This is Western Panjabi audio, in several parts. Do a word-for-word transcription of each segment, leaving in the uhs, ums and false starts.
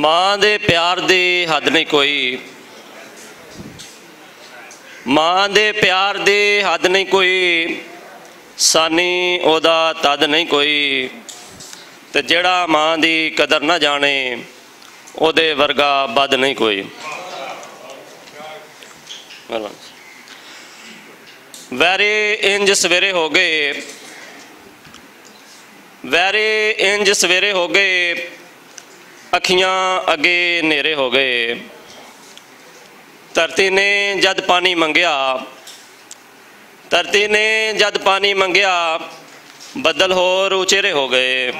ماں دے پیار دی حد نہیں کوئی، ماں دے پیار دی حد نہیں کوئی، سانی اودا تد نہیں کوئی۔ تے جڑا ماں دی قدر نہ جانے، اودے ورگا بد نہیں کوئی۔ ویرے انج سویرے ہو گئے، ویرے انج سویرے ہو گئے، اکھیاں اگے نیرے ہو گئے۔ دھرتی نے جد پانی منگیا، دھرتی نے جد پانی منگیا، بدل ہور اچیرے ہو گئے۔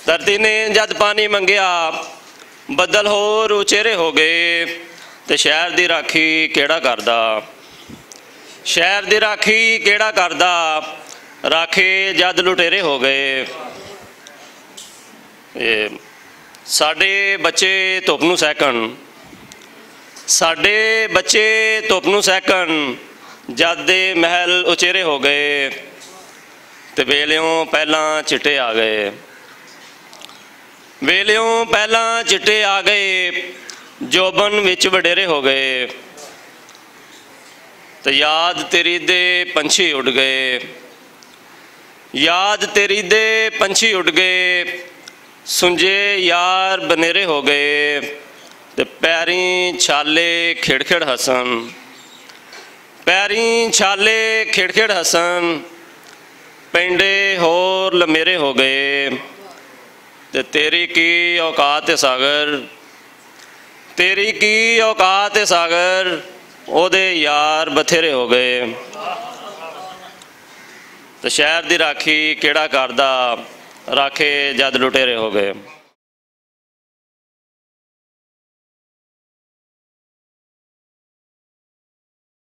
دھرتی نے جد پانی منگیا، بدل ہور اچیرے ہو گئے۔ تے شہر دی راکھی کیڑا کردا؟ شہر دی راکھی کیڑا کردا؟ راکھے جد لٹیرے ہو گئے۔ اے ساڈے بچے دھپ نوں سہکن، ساڈے بچے دھپ نوں سہکن، جد دے محل اچیرے ہو گئے۔ تے ویلیوں پہلاں چٹے آ گئے، ویلیوں پہلاں چٹے آ گئے، جوبن وچ وڈیرے ہو گئے۔ تے یاد تیری دے پنچھی اڈ گئے، یاد تیری دے پنچھی اڈ گئے، سنجے یار بنیرے ہو گئے۔ تے پیریں چھالے کھڑ کھڑ ہسن، پیریں چھالے کھڑ کھڑ ہسن، پینڈے ہور لمیرے ہو گئے۔ تے تیری کی اوقات ہے ساگر، تیری کی اوقات ہے ساگر، او دے یار بتھیرے ہو گئے۔ تے شہر دی راکھی کیڑا کردا؟ راکھے جد لٹیرے ہو گئے۔